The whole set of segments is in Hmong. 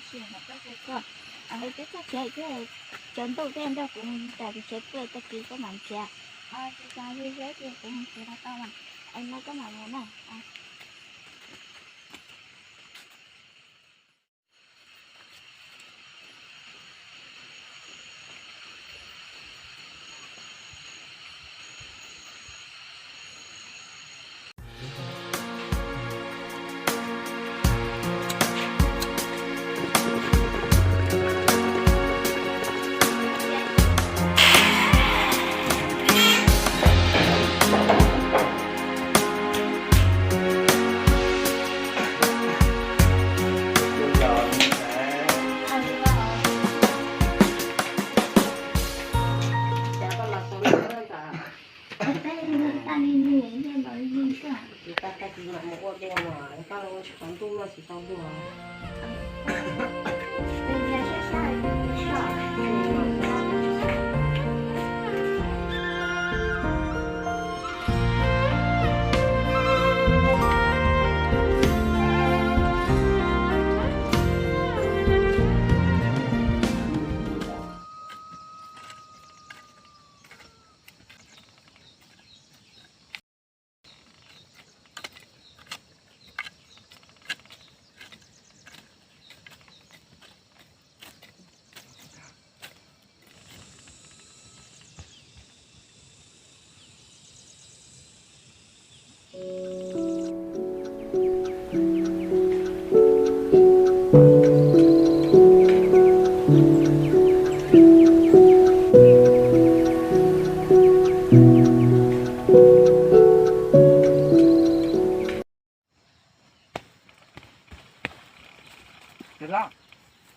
Tsis, koj hu koj, twb txog tsev, cov ntuj tej nrog kuv mus nram tsev pw, tag kis koj mam nrhiav. Tsis, zoo li thiab, ces kuv mus tsev no tau mas, es no koj mam mus na.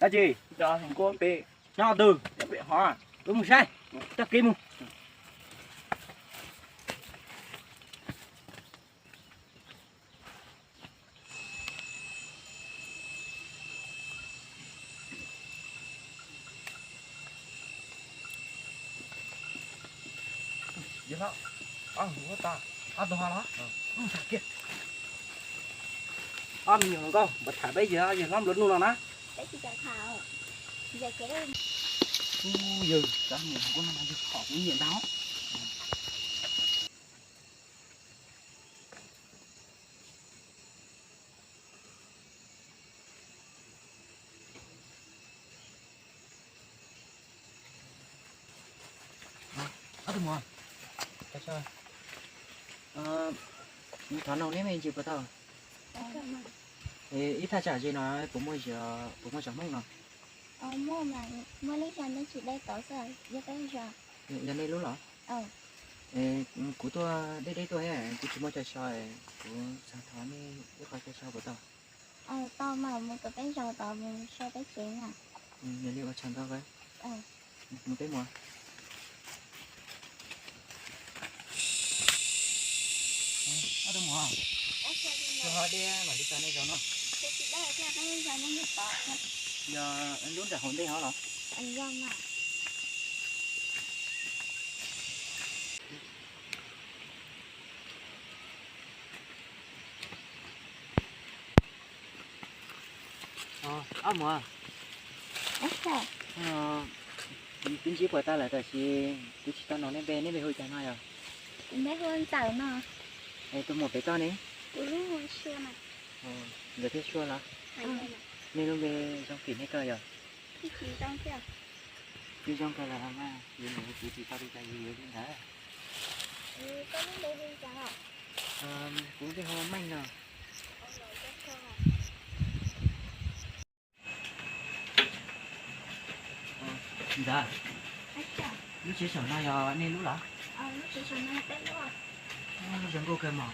Dab tsi? Nyob twg? Wb mus saib, tag kis mus. Yawg hlob, ob tug ho los? Ob me nyuam hluas nkauj, puas tham peb yawg, yawg hlob nplua nuj no na? Yawg, cov me nyuam hluas nkauj no yawg khom kuv nyiam ntag. Ob tug muam, thov noog neb me ntsis puas tau? Ib thaj tsam ze no puas muaj, puas muaj zos Hmoob no? Yog nej lub los? Kuv tuaj deb deb tuaj, kuv tsis muaj chaw so, kuv xav thov nej ib qho chaw so puas tau? Tau mas, mus tom peb zos tod mus so peb tsev na. Yog li ua tsaug ntau. Mus peb mus. Ob tug muam, tsis ho deb mam li txog nej zos no. Yog lub nram hauv ntej hov los? Ob muam, twb ntsib puas tau lawm tab sis kuv tsis tau noog nej npe, nej npe hu cas no yog? Kuv npe hu Ntxawm no. Es tus muam pem toj ne? Kuv lub hu Sua mas. Ntxawm thiab Sua los? Nej lub npe zoo kim nej koj yog? Twb zoo kawg lawm mas, yus niam yus txiv tsis tau li cas yus yuav li ntawd. Koj lub npe hu cas? Kuv npe hu Meej no. Ntxawm, lub tsev saum no yog nej lub los? Zoo nkauj kawg mog.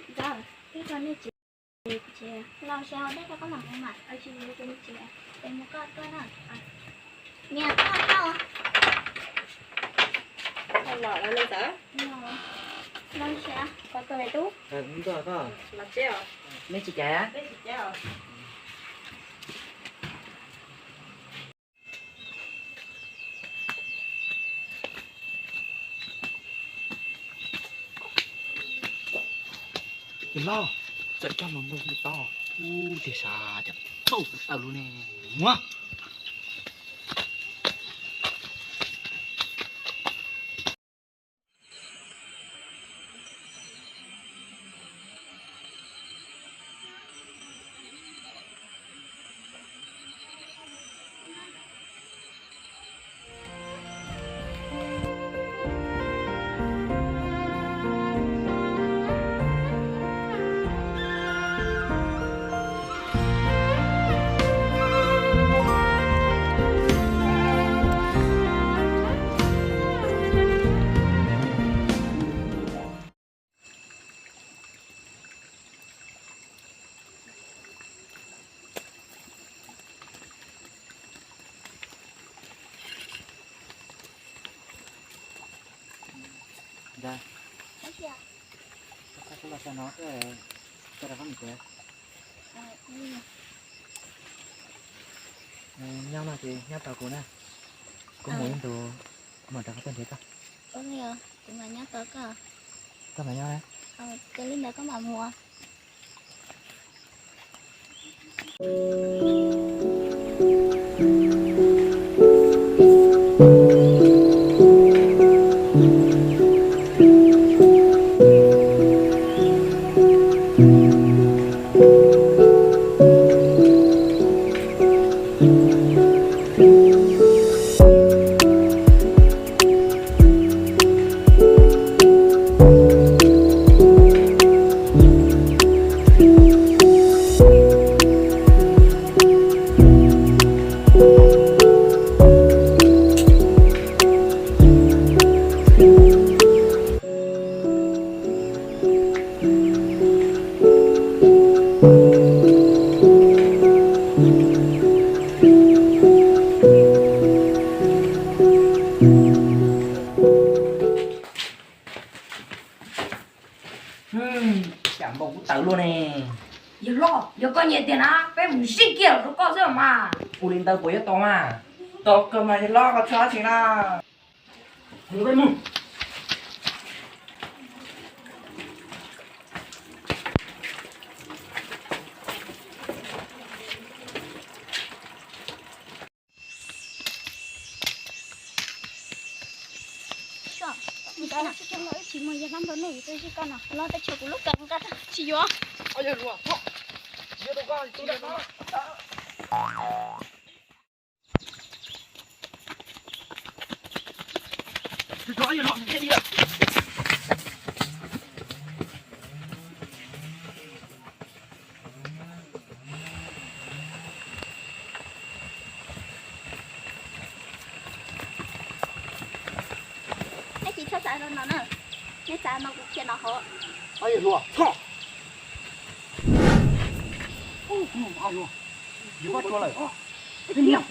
Ntxawm, twb tso nej tsev, los sawv hauv dej rau koj mam mus mas. Tsis, mus tsev, es mus koj tuaj na. Niam, koj tau. Los, los, Ntxawm. Los sawv. Koj tuaj me tub. Los tsev os. Nej tsis caiv? Nej tsis caiv os. Yawg hlob, txawm coj los nrog kuv tau, kuv tias sas cov tau kuv tawm lawm ne. Muab. Nyob no ces nyob tos kuv na, kuv mus ib ntus, kuv mam rov qab tuaj nrhiav koj. Kuv mam nyob tos koj. Koj mam nyob na. Cia li ntawd koj mam mus. Cas npau kuv tawm luaj ne. Yawg hlob, yog koj nyiam tiag na, peb mus sib kiag rau koj xwb mas. Ua li ntawd puas yuav tau mas? Tau kawg mas yawg hlob, koj txhob txhim na. Tsis mus yog lab npawg nuj yus twb zij koj no los teb chaws kuv lub kawm nqa tsis yuav. Neb tsis txhob xav rau no na, neb xav no kuv qhia no hauv. Yawg hluas, txhob. Yawg hluas, yawg hluas, yawg hluas, yawg hluas. Koj niam,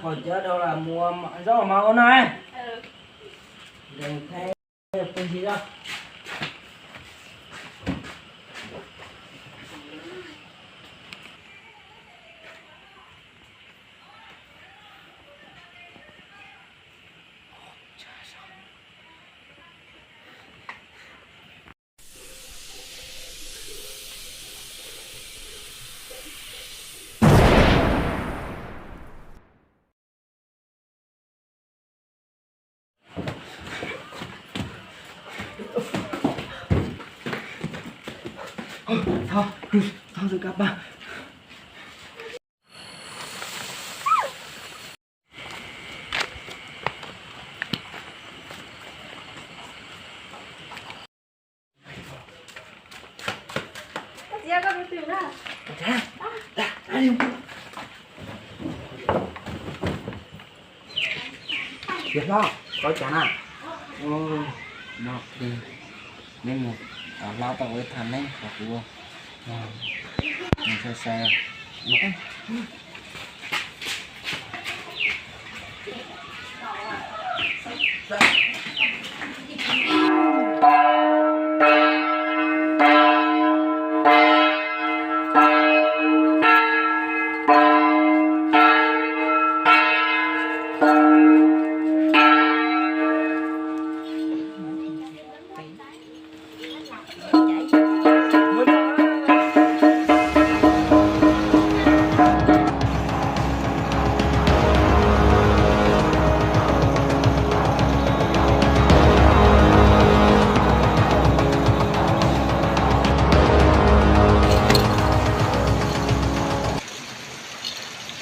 qhov cawv rau lam muab zaub mas ua no. Nkees theeb pheej ntsis os. Thov, thov, thov, Yawg hlob, koj cas na? Neb mus hlob tau ib thaj neeb rau kuv ua. Mus sai sai.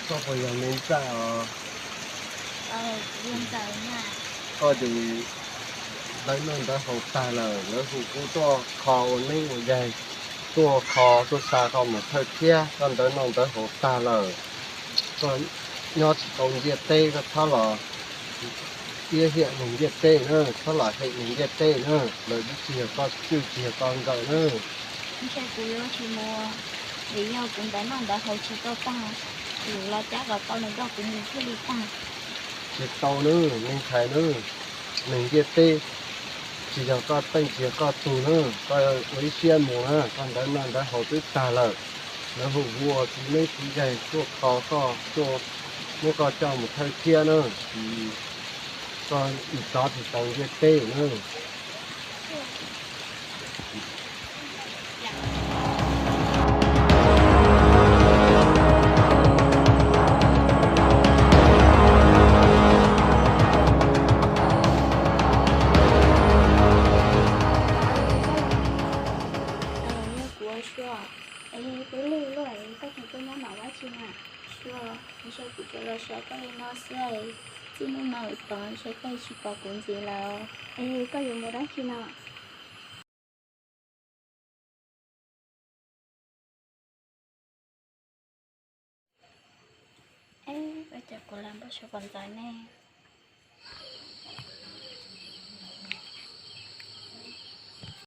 Koj puas yog me ntxawm os? Koj ces ntawv noj ntawv haus tag lawm, lawv hu kuv tuaj kho ua neeb ua yaig, tuaj kho tuaj xa koj mus thawj thiab, koj ntawv noj ntawv haus tag lawm. Koj nyob tsis tau ntiaj teb, koj txhob los iab hiam neeg ntiaj teb na, txhob los hem neeg ntiaj teb na, lawv twb tsis yog koj cwj tsis yog koj nkawm na. Ntshe kuv yuav tsis mus, vim yog kuv ntawv noj ntawv haus tsis tau tag, kuv los cab kom tau nws nrog kuv mus thiaj li tag. Tsis tau na, me ntxhais na, neeg ntiaj teb tsis yog koj teej tsis yog koj tug na, koj ua ib siab mus na, koj ntawv noj ntawv haus twb tag lawm. Lawv hu kuv ua txiv neeb txiv yaig tuaj kho koj, tuaj muab koj coj mus thawj thiab na, koj txhob tsis tau ntiaj teb na. Yog kuv ua Suav, es twb lig luaj, koj tseem tuaj nyob no dab tsi na? Suav, ntshe kuv tsuas los saib koj li no xwb, txij hnub no tod ntshe koj tsis pom kuv ntxiv lawm. Es koj yuav mus dab tsi no? Ua cas kuv lam npau suav pom ntxawm ne?